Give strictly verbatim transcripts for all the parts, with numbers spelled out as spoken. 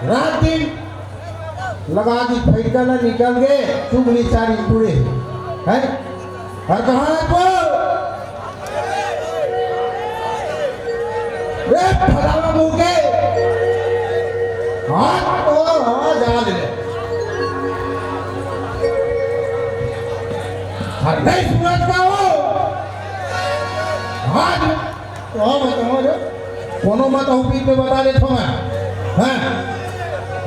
रात दिन लगा दी फैटका ना निकल गए, चुगली चारी पूरे। हैं? और कहाँ है तू? रे फलाना मुंह के। हाथ तो हाँ, जा ले। और नहीं सुनत का हो। आज तो बताओ रे, कोनो मत हो, बीच में बता देत हूँ मैं। हैं?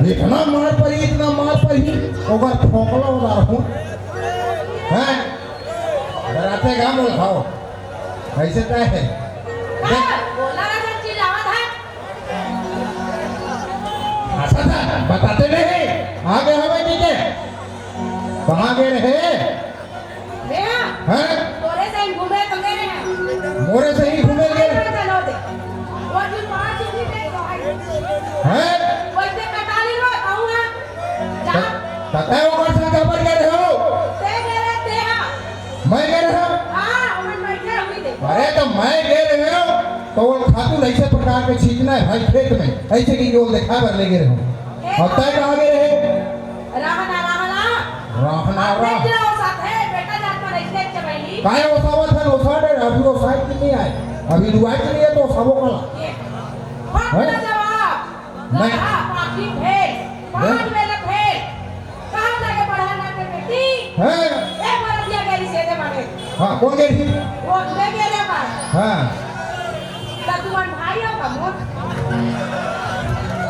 इतना मार पड़ी, इतना मार पड़ी, ओकर फोकला उधार हूँ। हैं? डराते का बोल खाओ, ऐसे तय है। देख। हाँ, बोला ना, जब चिल्लावत है। अच्छा था, बताते नहीं, आगे हमें ठीक है। कहाँ गए रहे? मेहा, हैं? तोरे से ही घूमे तो गए हैं। मोरे से ही घूमे गए? चलो दे। वो जो पाँच रुपये दे दो भाई। हैं? वैसे कटा ले लो, कहूँगा। जा। त-, ततै ओकर से काबर गए रहे हो? ते गए रहे, ते हाँ। मैं गए रहे? हाँ, ओमन बैठे हुई दे। अरे तो मैं गए रहे हो, तो वो खातू ऐसे प्रकार के छींचना है भाई खेत में, ऐसे कि वो दिखा बर ले गए रहे हो। ए, और तय कहाँ गए रहे? रहना, रहना। रहना, अपने रह। दिला ओसात है, बेटा जात पर ऐसे चबैली। काहे ओसावत है, ओसात है, अभी ओसात की नहीं आए। अभी दुआई के लिए तो ओसावो कला। ये। फट हैं? ना जवाब। मैं गधा, पापी, भेड़, हैं? पाँच में लफेड़। कहाँ जाके पढ़ा ना के बेटी? हैं? ए, मरतिया गई से दे मारे। हाँ, कौन गई थी? वो ले गए रे मार। हाँ। तो तुम्हारे भाई हो का मोर?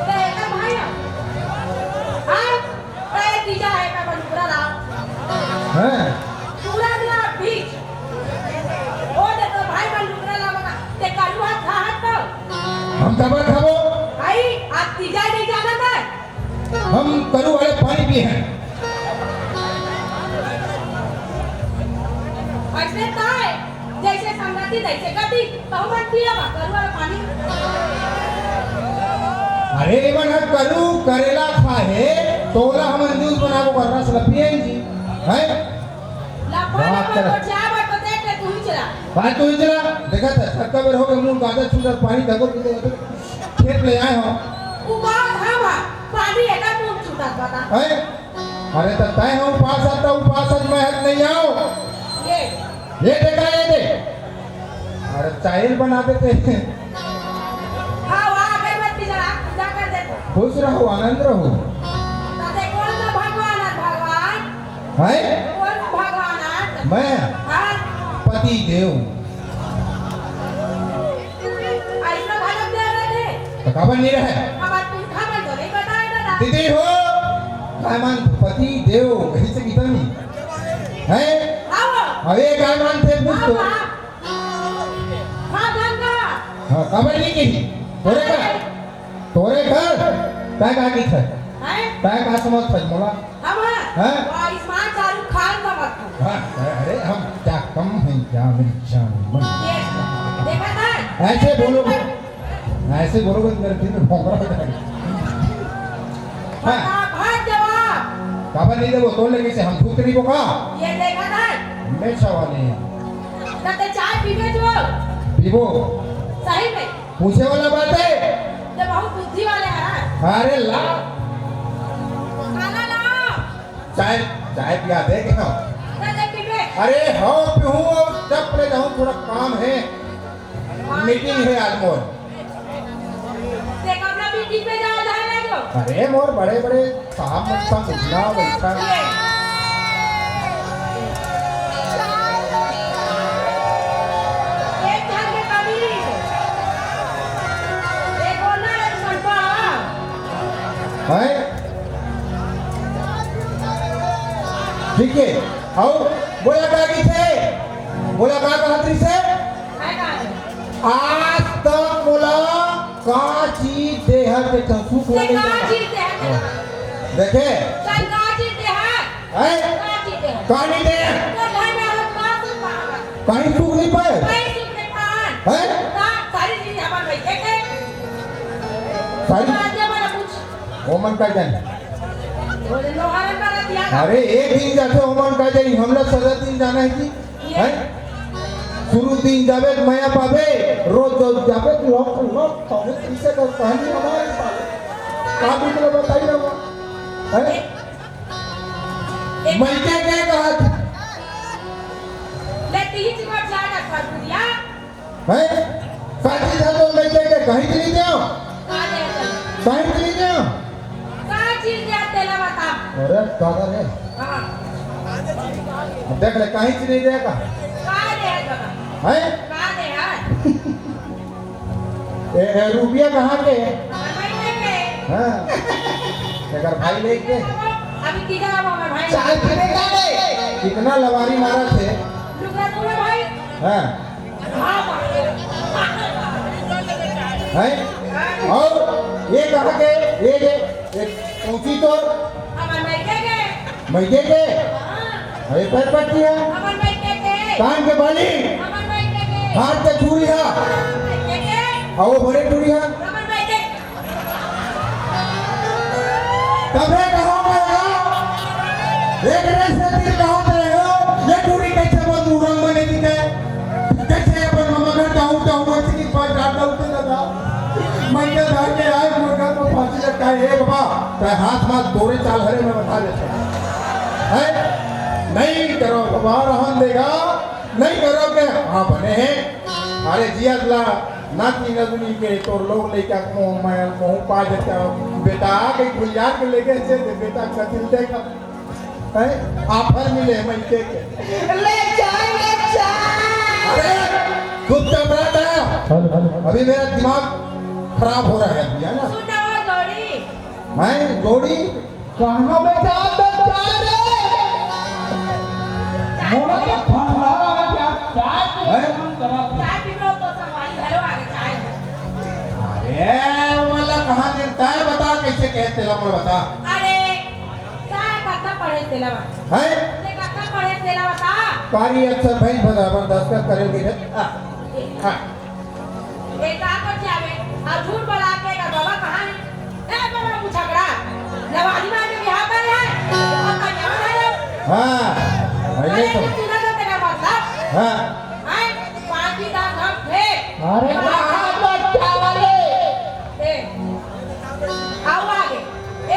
तो एक भाई हो? हाँ? ए, तीजा है का बंदूकरा ला। हैं? पूरा दिया बीच। ओ, देखो भाई, बंदूकरा ला बना। ते करू हाथ खा हाथ तो। हम काबर खाबो? भाई, आज तीजा नहीं जाना था। हम करू वाले पानी पिए हैं। ऐसे ताय, जैसे संगति, तैसे गति। तो हमन पिया बा, करू वाला पानी। अरे, एमन ह करू करेला खाए, तोला हमन जूस बना के ओकर रस ल पियेन जी। हैं? लफड़ा बात लफड़ा कर। कोठिया बा, तो देख ले, तू ही चला। भाई, तू ही चला। देखा था, सबका बेर हो गए, मुंह गाजर छूजर पानी धगो पीते होते, खेत ले आए हो। उ बात हम आ, पानी एकर मुंह छूटत बता। हैं? अरे, तो तय है उपास, अब तो उपास आज मैं हट नहीं आओ। ये। ये देखा, ये दे। अरे, चाइल बना देते हैं। हाँ, वहाँ अगरबत्ती जला, पूजा कर देते। खुश रहो, आनंद रहो। ताते कौन सा भगवान है, भगवान? हैं? कौन सा भगवान है? मैं? हाँ। पति देव। ऐसा भगत दे रहे थे। तो काबर नहीं रहे? हमारे पुरखा मन तो नहीं बताया दादा। दीदी हो, काय मान पति देव, कहीं से कितना नहीं? हैं? हाँ। अबे काय मान थे पूछ तो। हाँ, हाँ। हाँ, गंगा। हाँ, काबर नहीं कही? तोरे का? तोरे घर? तय का की था? हैं? तय का समझ था मोला? हम हैं? हैं? वो आयुष्मान शाहरुख खान समझ तू। हाँ, अरे हम क्या कम हैं क्या मेरी जान मन? ये, देखा था? ऐसे बोलो, ऐसे बोलोगे तो मेरे दिल में भौंकड़ा हो जाएगा। हाँ। फटाफट जवाब। काबर नहीं देबो? तोड़ लेके से हम थूक नहीं बोका? ये देखा था? हमेशा वाले हैं। ना तो चाय पीबे जो। पीबो। सही में। पूछे वाला बात है। तो बहुत बुद्धि वाले हैं। अरे ला। खाना लाओ। चाय, चाय पिया दे क्या? ना दे पीबे। अरे हो पीहूँ, और जब ले जाऊँ, थोड़ा काम है। मीटिंग है आज मोर। ते कब ना मीटिंग पे जाओ, जाए ना जो। अरे मोर बड़े बड़े साहब मन से पूछना बैठा। ये। एक जन के कमी नहीं है। एक और ना रे, तुम पर। हैं? ठीक है। अउ मोला का कहिथे? मोला का कहत रहिसे? काय कहत रहिसे? आज तक मोला का चीज देहत के सुख ते वाले का जाना। चीज देहत के? देखे? चल, का चीज देहत? हैं? का चीज देहत? का नहीं दे? तो घर में हम का सुख पावा? कहीं सुख नहीं पाए? कहीं सुख नहीं पान। हैं? का सारी चीज हमार बैठे के? सारी? राज्य वाला कुछ। ओमन का जानी? बोले, लोहारन का रतिया का। अरे, एक दिन जाथे, ओमन का जानी, हमला सजा दिन जाना है जी। ये। हैं? शुरू दिन जाबे त मया पाबे, रोज रोज जाबे त लौट, लौट, तो हम इसे कर कहानी बना रहे पाबे। का कुछ ले बताई ना वो? हैं? एक मइके के कहत। ले तीन गोट जाएगा सरपुरिया। हैं? का चीज है तो मइके के कहीं चली जाओ? का दे दे? कहीं चली जाओ? का चीज दे तेला बता। अरे, का रे? हाँ। अब देख ले, कहीं चीज नहीं देगा। का दे है बाबा? हैं? का दे है? ए, ए, रुपया कहाँ के? हमर मइके के। हाँ। एकर भाई लेके। अभी तीजा बाबा हमर भाई। चाय पीने का रे? कितना लवारी मारा थे? लुगरा तू भाई। हाँ। हाँ, बाप। हैं? और ये कहाँ के? ये, ये, ये कौची तो? हमर मइके के। मइके के? हाँ। अरे पैर पट्टी है। हमर मइके के। कान के बाली। हमर मइके के। हाथ के चूड़ी है। हमर मइके के। और वो बड़े चूड़ी है। हमर मइके के। तबे कहो मैं हो, एक रेस से दिल कहो तेरे हो, ये टूरी कैसे वो तू रंग बने दिखे, कैसे अपन ममा घर जाऊं, जाऊं, ऐसे की बात डाल डाल के दादा। मैं ये घर के आए, मुर्गा को फांसी लटकाए, ए बाबा, तय हाथ माथ दोरे चाल हरे में बता देते हैं। नहीं करो बाबा, रहन देगा, नहीं करो के, हाँ बने हैं। अरे जिया ला, नाती नदुनी के तोर लोग लइका को मैं कहूँ पा देता, बेटा आ गई भुलिया के लेके से दे, बेटा कथिल देखा है, ऑफर मिले मइके के। ले जाए, ले जाए। अरे चुपचाप रहता है। Hello, hello. अभी मेरा दिमाग खराब हो रहा है अभी, है ना? सुनाओ जोड़ी। मैं जोड़ी कहाँ बेटा तो जा रे? मोला तो फंसा रहा क्या? चाय पी हैं? मन करा था। चाय पी लो तो संगवारी घरों आगे चाय। अरे, मतलब कहाँ दिन तय बता, कैसे कहे तेला मोला बता। अरे, चाय कत्ता पढ़े तेला बता। हैं? ते कत्ता पढ़े तेला बता। कारी अच्छा भैंस बता, अपन दस्तखत करेगी रे। आ, हाँ। ए, का कर जावे? अब झूठ बोला के एकर बाबा कहाँ है? ए, बाबा, मुछकड़ा। जब आदमी आके बिहाव करे है, अब कन्या में है। हाँ, पहले अरे, तो। ये सुना तो तेरा मतलब। हाँ। हैं? पाँच की दाम हम थे। अरे, बाबा। कहाँ बच्चा वाले? ए, आओ आगे।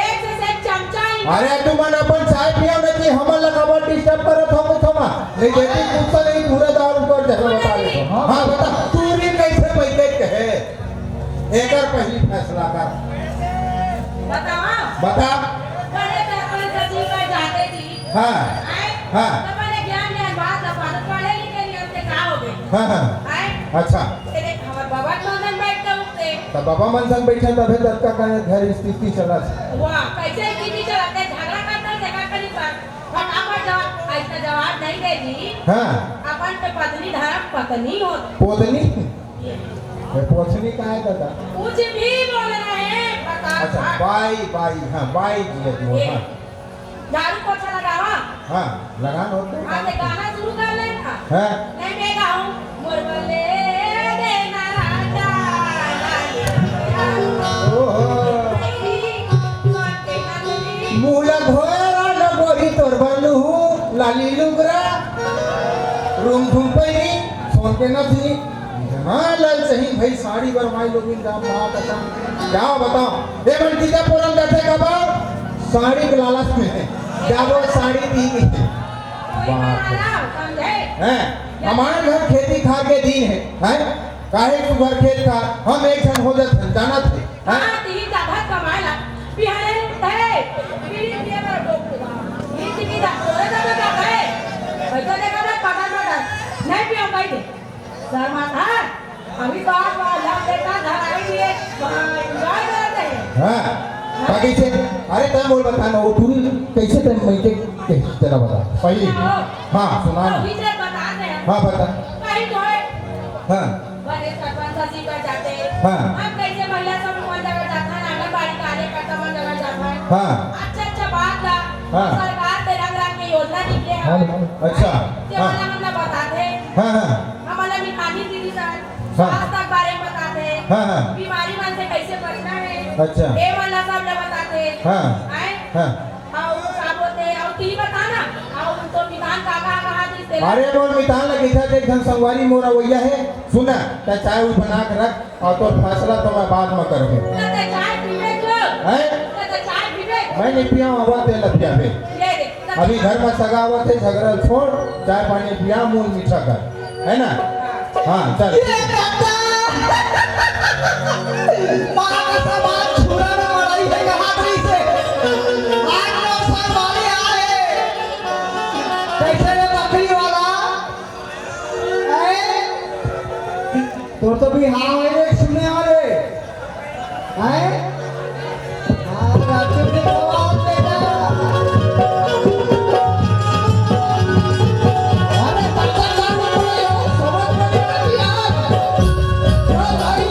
एक से, से चमचा ही। अरे तुमन अपन चाय पियो न कि हमन ला काबर डिस्टर्ब करत हो कुछ हमा? नहीं देती गुस्सा नहीं पूरा दारू कर दे बता ले। हाँ बता तू भी कैसे बैठे कहे? एकर पहली फैसला कर। बताओ। बता। बड़े सरपंच जी का जाते जी। हाँ। आए? हाँ। तो पहले ज्ञान ज्ञान बात ला पादत पढ़े लिखे नियम से का हो गए? हाँ, हाँ। आए? अच्छा। तेरे हमर बाबा चंदन बैठ के उठते। त बाबा मन संग बैठे तभे ततका का घर स्थिति चलत। वाह, कैसे स्थिति चलत है? झगड़ा करता है, झगड़ा करी पर फटाफट जवाब, ऐसा जवाब नहीं दे जी। हाँ। अपन के पत्नी धर्म पत्नी हो। पोतनी? ये। ये पोतनी का है दादा? कुछ भी बोल रहे हैं, फटाफट। अच्छा, बाई, बाई, हाँ, बाई जी, जी, ये। हाँ। झाड़ू पोछा लगावा। हाँ, लगा लो। हाँ, ते गाना शुरू कर लेना। हाँ। नहीं, मैं गाऊं। मोर बल्ले देना राजा, लाली। ओहो। मुला धोरा न गोरी तोर बलू, लाली लुगरा। रूम धूम पैरी, सोन के नथनी। हाँ, लाल सही भाई, साड़ी बर माई लोगिन दाम बात अच्छा। क्या बताओ? ए मन तीजा पूरन जाथे कबा? साड़ी के लालच में है। क्या वो साड़ी दी? बात है। हैं? हमारे घर खेती खार के दिन है, हैं? काहे सुघर खेत खार? हम एक झन हो जात हन, जानत है, हैं? हाँ, तीन जाभर कमाए ला। बिहारे उठे, बीड़ी पिए बर डोकू। बीड़ी पी जा, तोरे जब जात है। पैसा देगा ना, पगार में डाल। नहीं पियो, भाई दे। शर्मा था, अभी तो आप लोग लव लेटर घर आई हुई है, वहाँ एंजॉय कर रहे हैं। हाँ, बाकी से, अरे तय मोर बता ना, वो टूरी कैसे तय मइके के तेला बता, पहली। हाँ, सुना ना। अभी से बता रहे हैं। हाँ, बता। कहीं जो है, हाँ। बड़े सरपंच जी कर जाते हैं। हाँ। हम कैसे महिला समूह मन जगह जाता है, आंगनबाड़ी कार्यकर्ता मन जगह जाता है। हाँ। अच्छा, अच्छा बात ला। हाँ। सरकार से रंग रंग के योजना निकले हैं। हाँ, अच्छा। ये हाँ। वाला हमला बताते हैं। हाँ, हाँ। हमला मिठानी दीदी सर, हाँ। स्वास्थ्य के बारे में बताते हैं। हाँ, हाँ। बीमारी मन से कैसे बचना है। अच्छा। ये वाला सब ला बताते हैं। हाँ। आए? हाँ। और का बोलते हैं, और ती बता ना, और तो मितान का कहा कहा थी तेरा। अरे मोर मितान लगे था, एक झन संगवारी मोरा वैया है, सुना, त चाय उई बना के रख, और तोर फैसला तो मैं बाद में करहूँ। त ते चाय पीबे जो, हैं? मैं नहीं पिया, अब तेला पियाबे। अभी घर में सगा आवत हे, सगरा छोड़, चाय पानी पिया, मुंह मीठा कर, है ना? हाँ, चल। ये दादा! माँ का सामान छुरा में मड़ई है, कहाँ गई से? आज नौ साल वाली आ रहे। कैसे रे बकरी वाला? हैं? तोर तो बिहाव हे रे, सुने वाले। हैं? हाँ, राजू के जवाब बेटा। अरे, चाचा, चाचा, समझ में नहीं आती यार। हाँ, भाई।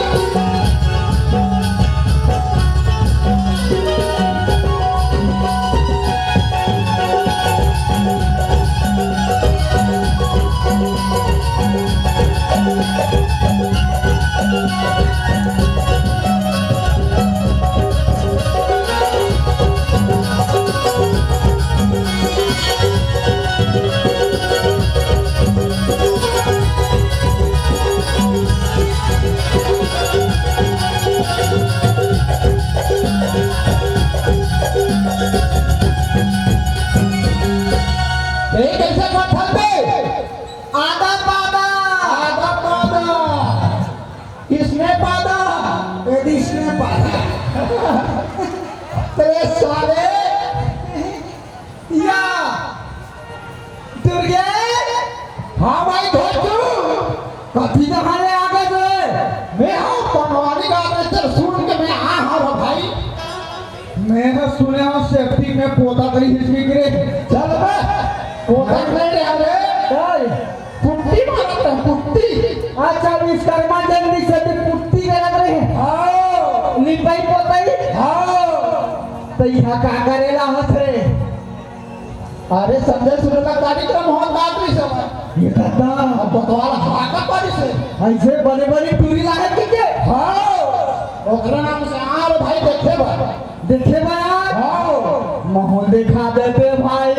ए, कैसे कथन बे? आदा पादा। आदा पादा। किसने पादा? ए, किसने पादा? तेरे साले। या। दुर्गे। हाँ भाई धोचू। कथी कहाँ ले आ गए बे? मैं हूँ पनवारी का रजिस्टर सुन के मैं आ हूँ भाई। मैं ह सुने हूँ सेफ्टी में पोता करी हिचकी गिरे। चल बे। पोता नहीं रे, अरे। चल। पुट्टी मारत रहे, पुट्टी। अच्छा, विश्वकर्मा जयंती से भी पुट्टी करत रहे। हाँ। लिपाई पोताई। हाँ। तो यहाँ का करेला हंस रे? अरे, संदेश सुनेला कार्यक्रम होत बात नहीं सब। ये दादा। अब बतवाल हाका पारी से। ऐसे बड़े बड़े टूरी लागत के के? हाँ। ओकरा नाम से आर भाई देखे बा। देखे बा यार? हाँ। माहौल देखा देते भाई।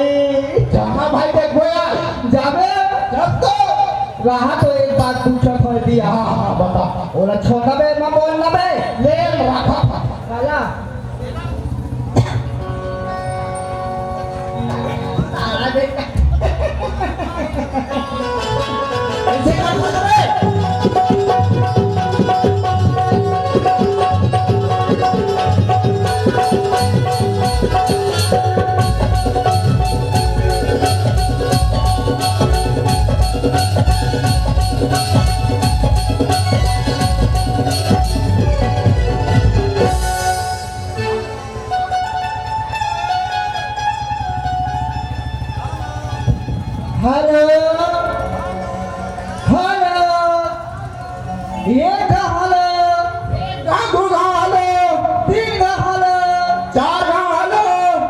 जहाँ भाई देखबो यार। जाबे? जब तो। रहा तो एक बात पूछत होय दिया। हाँ, हाँ, बता। ओला छोटा बे, मैं बोल ना बे। ले, रखा। काला। हेलो, हेलो, एक घा हेलो, एक घा, दू घा हेलो, तीन घा हेलो, चार घा हेलो,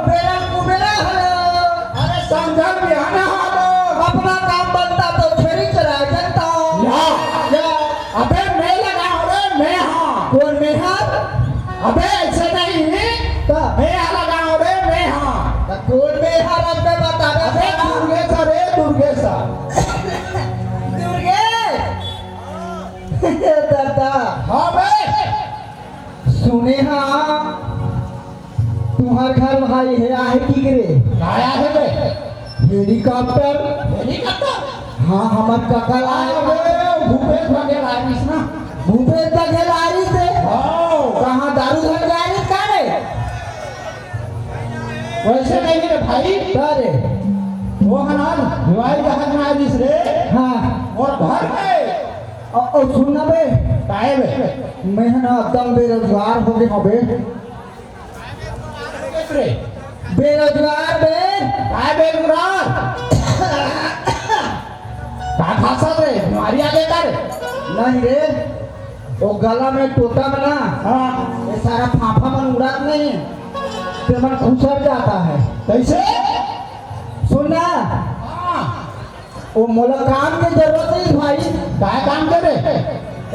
बेरा कुबेरा हेलो। अरे संझा बिहान हेलो। अपना काम बनता तो छेरी चराय जनता। या। या। अबे मैं लगाओ रे, मैं हाँ। कौन मैं हाँ? अबे ऐसे नहीं। तो? मैं हाँ लगाओ रे, मैं हाँ। तो कौन मैं हाँ रब में बता दे अबे साला। दुर्गेश रे, दुर्गेश। दुर्गेश। दादा। हाँ बे। सुने हाँ। तुम्हार घर भाई हे, आहे की करे? काय आहे बे? हेलीकॉप्टर। हेलीकॉप्टर? हाँ, हमर कका लाए। अरे, भूपेश बघेल आइस ना। भूपेश बघेल आइस हे? हाँ। कहाँ दारू धर के आइस का रे? वैसे नहीं रे भाई। का रे? वो हमार हवाई जहाज में आइस रे। हाँ। और घर में। और सुन ना बे। काय बे? मैं है ना एकदम बेरोजगार हो गया हूँ बे। बेरोजगार बे। काय बेरोजगार? का खांसत रे? बीमारी आ गई का रे? नहीं रे, वो गला में टोटा में ना, हाँ। ये सारा फाफा मन उड़त नहीं, ते मन खुसर जाता है। कैसे? सुन ना। हाँ। ओ मोला काम के जरूरत नहीं भाई। काय काम के रे?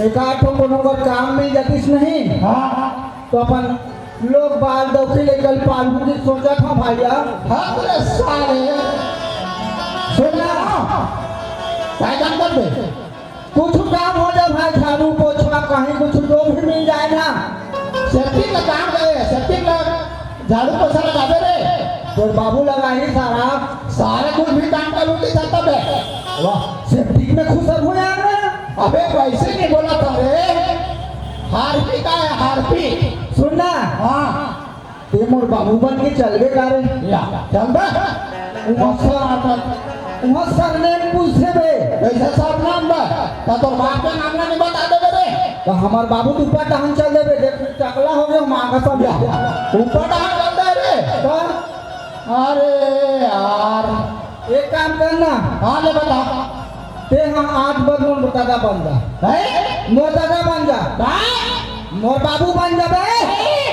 एक आध ठो कोनो कर काम मिल जातिस नहीं। हाँ, हाँ। तो अपन लोग बाल दौखी ले कल पालू की सोचत हूँ भैया। हाँ, बोले साले। सुन ना। काय काम कर दे? कुछ काम हो जाए भाई, झाड़ू पोछा कहीं कुछ जो भी मिल जाए ना। सेप्टिक ला काम करे, सेप्टिक ला झाड़ू पोछा लगाबे रे। तोर बाबू लगाही सारा। सारे कुछ भी काम कर लूटी सकता बे। वाह, सेप्टिक में खुसर हो यार। अबे वैसे नहीं बोला था रे। हारपी का है, हारपी। सुन ना। हाँ। ते मोर बाबू बन के चलबे का रे? या, चलबे। उहाँ सर-, उहाँ सरनेम पूछे बे। ऐसा सरनाम बा? ता तोर बाप के नाम ना नहीं बता देबे रे। तो हमार बाबू तो ऊपर टहन चल देबे, देख टकला हो गया, मांगा सब। या, ऊपर टहन चल दे रे। तो? अरे यार। एक काम करना। हाँ, ले बता। ते हाँ आज बर मोर दादा बन जा। हैं? मोर दादा बन जा। हैं? मोर बाबू बन जा बे।